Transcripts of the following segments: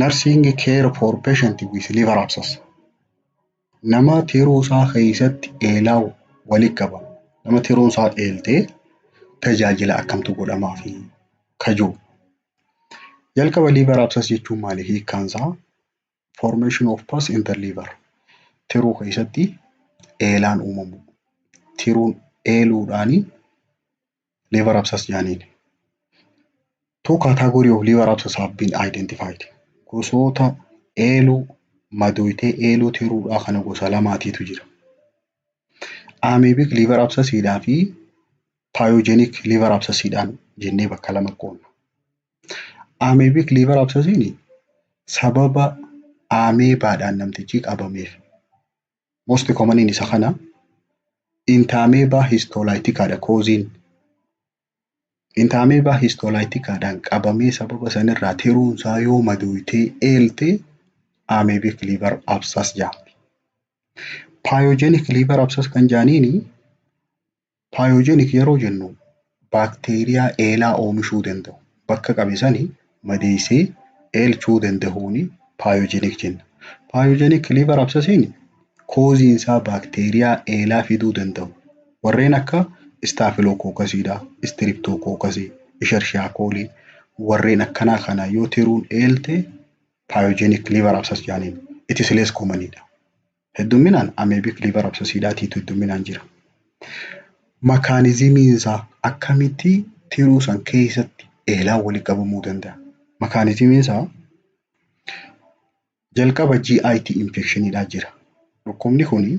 Nursing care for patient with liver abscess. Nama tiruu isaa keessatti eelaa walitti qabame, nama tiruun isaa eeltee tajaajila akkamtu godhamaafi kajoo. Jalqaba liver abscess jechuun maali hiikkaan isaa? Formation of pus in the liver. Tiruu keessatti eelaan uumamu. Tiruun eeluudhaani liver abscess jedhaniin. Two category of liver abscess have been identified. Gosoota eeluu madoyitee eeluu tiruudhaa kana gosa lamaatiitu jira. Amoebic liver abscessiidhaa fi pyogenic liver abscessiidhaan jennee bakka lama qoodna. Amoebic liver abscessiin sababa ameebaadhaan namtichi qabameef, most common isa kana, Entamoeba histolyticaadha causeiin. Entamoeba histolyticaadhaan qabamee sababa sanirraa tiruun isaa yoo madoyitee eeltee amoebic liver abscess jedhamti. Pyogenic liver abscess kan jedhaniini, pyogenic yeroo jennu baakteeriyaa eelaa oomishuu danda'u bakka qabe sani madeessee eelchuu danda'uuni pyogenic jenna. Pyogenic liver abscessiin causeiin isaa baakteeriyaa eelaa fiduu danda'u warreen akka staphylococcus, streptococcus, Escherichia coli warreen akkanaa kana yoo tiruun eelte pyogenic liver abscess jedhaniin. It is less commonidha. Hedduminaan amoebic liver abscessiidhaatiitu hedduminaan jira. Mechanismiin isaa akkamitti tiruu san keessatti eelaan walitti qabamuu danda'a? Mechanismiin isaa jalqaba GIT infectioniidhaa jira. Dhukkubni kuni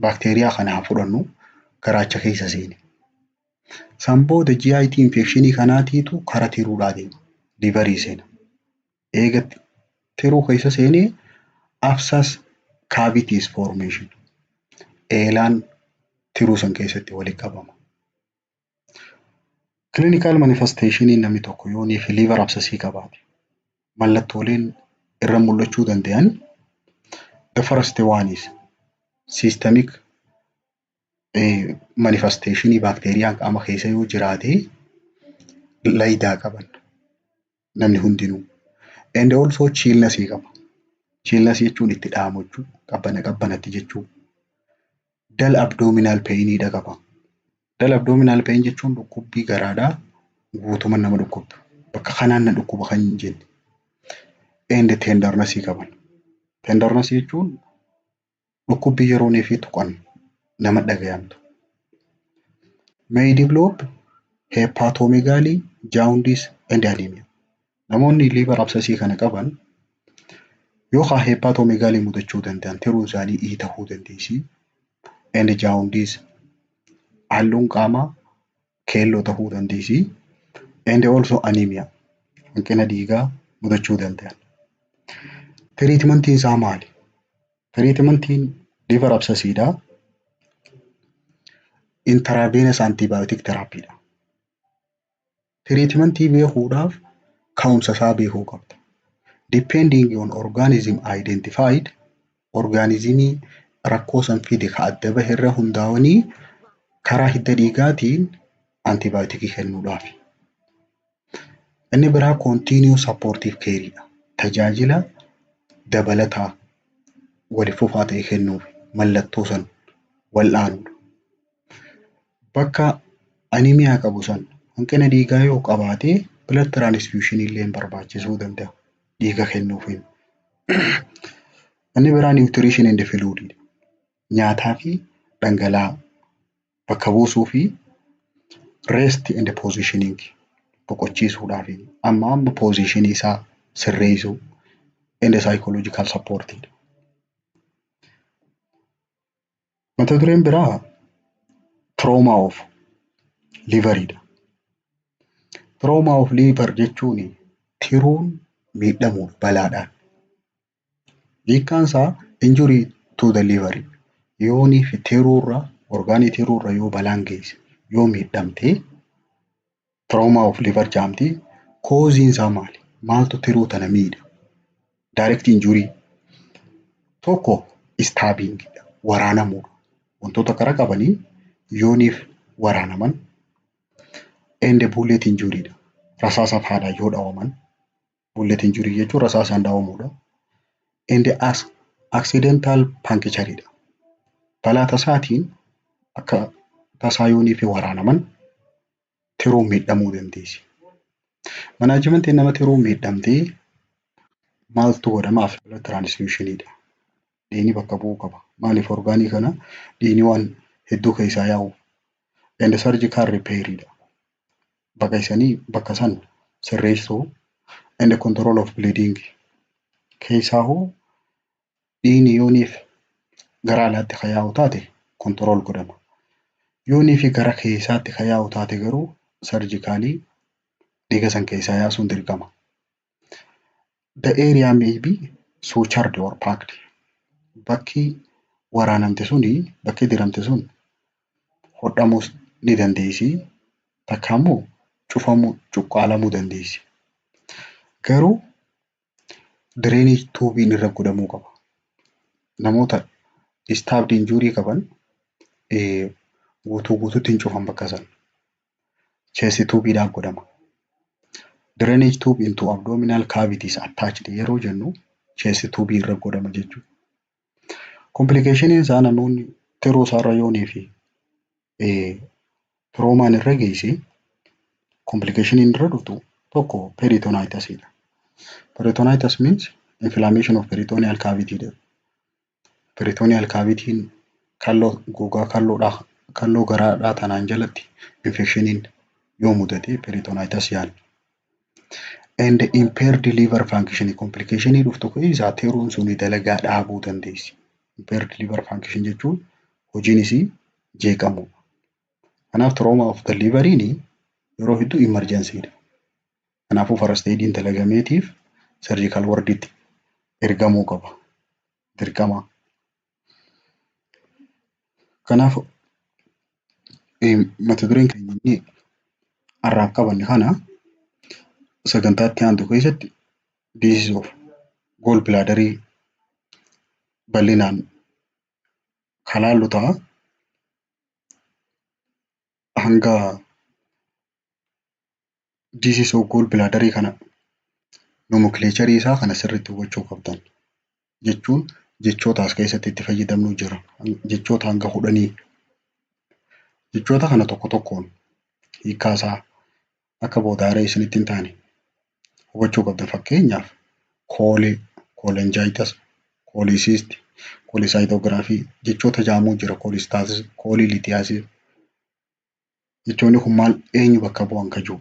baakteeriyaa kana haa fudhannu, garaacha keessa seene. San booda GIT infectionii kanaatiitu kara tiruudhaa deema. Liverii seena. Eega tiruu keessa seenee abscess cavities formation. Eelaan tiruu san keessatti walitti qabama. Clinical manifestation namni tokko yoo liver abscessii qabaate mallattooleen irra mul'achuu danda'an, the first one is systemic manifestation. Baakteeriyaan qaama keessa yoo jiraate layidaa qaban namni hundinuu. And also chillness qaba. Chillness jechuun itti dhaamachuu, qabbana qabbanatti jechuu. Dull abdominal pain qaba. Dull abdominal pain jechuun dhukkubbii garaadhaa guutuma nama dhukkubdu. Bakka kanaan na dhukkuba kan hin jenne. And tenderness qaban. Tenderness jechuun dhukkubbii yeroo fi tuqan nama dhagayamtu. May develop hepatomegaly, jaundice and anemia. Namoonni liver abscessii kana qaban yookaan hepatomegaly mudachuu danda'an, tiruun isaanii iitahuu dandeessi. And jaundice, halluun qaamaa keelloo ta'uu dandeessi. And also anemia, hanqina dhiigaa mudachuu danda'an. Treatmentiin isaa maali? Treatmentiin liver abscessiidhaa intravenous antibiotic therapyidha. Treatmentii beekuudhaaf ka'umsa isaa beekuu qabda. Depending on organism identified, organismii rakkoo san fide ka adda bahe irra hundaa'anii karaa hidda dhiigaatiin antibioticii kennuudhaaf. Inni biraa continue supportive careidha. Tajaajila dabalataa wali fufaa ta'e kennuuf, mallattoo san wal'aanuudha. Bakka anemia qabu san, hanqina dhiigaa yoo qabaate, blood transfusion illee barbaachisuu danda'a dhiiga kennuufiin. Inni biraa nutrition and fluid, nyaataa fi dhangala'aa bakka buusuu fi rest and positioning, boqochiisuudhaaf amma amma positionii isaa sirreessuu, and psychological support. Mata dureen biraa trauma of liveridha. Trauma of liver jechuun tiruun miidhamuudha balaadhaan. Hiikkaan isaa injury to the liver, yoonii fi tiruurra, organii tiruurra yoo balaan geesse, yoo miidhamte trauma of liver jedhamti. Causeiin isaa maali? Maaltu tiruu tana miidha? Direct injury tokko stabbing, waraanamuudha. Wantoota qara qabanii yooniif waraanaman, and bullet injury dha. Rasaasa faadhaan yoo dhawaman. Bullet injury jechuun rasaasaan dhahamuudha. And accidental puncture dha. Balaa tasaatiin akka tasaa yoonii fi waraanaman tiruun miidhamuu dandeessi. Managementiin nama tiruun miidhamtee maaltu godhamaaf? Transfusioniidha. Dhiigni bakka bu'uu qaba. Maaliif organii kana dhiigni waan hedduu keessaa yaa'uuf. And surgical repair dha. Baqaqsanii bakka san sirreessuu and control of bleeding. Keessaahuu dhiigni yooniif gara alaatti kan yaa'u taate control godhama. Yoonii fi gara keessaatti kan yaa'u taate garuu surgicalii dhiiga san keessaa yaasuun dirqama. The area may be sutured or packed. Bakki waraanamte suni, bakki diramte sun hodhamuus ni dandeessi. Takka immoo cufamuu, cuqqaalamuu dandeessi. Garuu drainage tubeiin irra godhamuu qaba. Namoota stabbed injury qaban guutuu guutuutti hin cufan bakka sana. Chest tubeiidhaan godhama. Drainage tube into abdominal cavities attached yeroo jennu chest tube irra godhama jechuudha. Complicationin isaa namoonni tiruu isaarra yoonii fi traumaan irra geesse complicationin irra dhuftu tokko peritonitis dha. Peritonitis means inflammation of peritoneal cavity dha. Peritoneal cavity kalloo gogaa kalloodhaa kalloo garaadhaa tanaan jalatti infectioniin yoo mudate peritonitis yaala. And impaired liver function complicationii dhuftu keessaa tiruun suni dalagaa dhaabuu dandeessi. Impaired liver function jechuun hojiin isii jeeqamuu. Kanaaf trauma of the liveriin yeroo hedduu emergency dha. Kanaafuu first aidiin dalagameetiif surgical wardiitti ergamuu qaba. Dirqama. Kanaaf mata dureen keenya inni har'aaf qabanne kana. Sagantaa itti aantu keessatti disease of gall bladderii bal'inaan kan laallu ta'a. Hanga disease of gall bladderii kana nomenclature isaa kana sirriitti hubachuu qabdan jechuun jechoota as keessatti itti fayyadamnu jira. Jechoota hanga 10. Jechoota kana tokko tokkoon hiikkaa isaa akka boodaaree isinitti hin taane hubachuu qabdan. Fakkeenyaaf chole, cholangitis, cholecyst, cholecystography jechoota jedhamu jira. Cholestasis, cholelithiasis. Jechoonni kun maal, eenyu bakka bu'an ka jiru.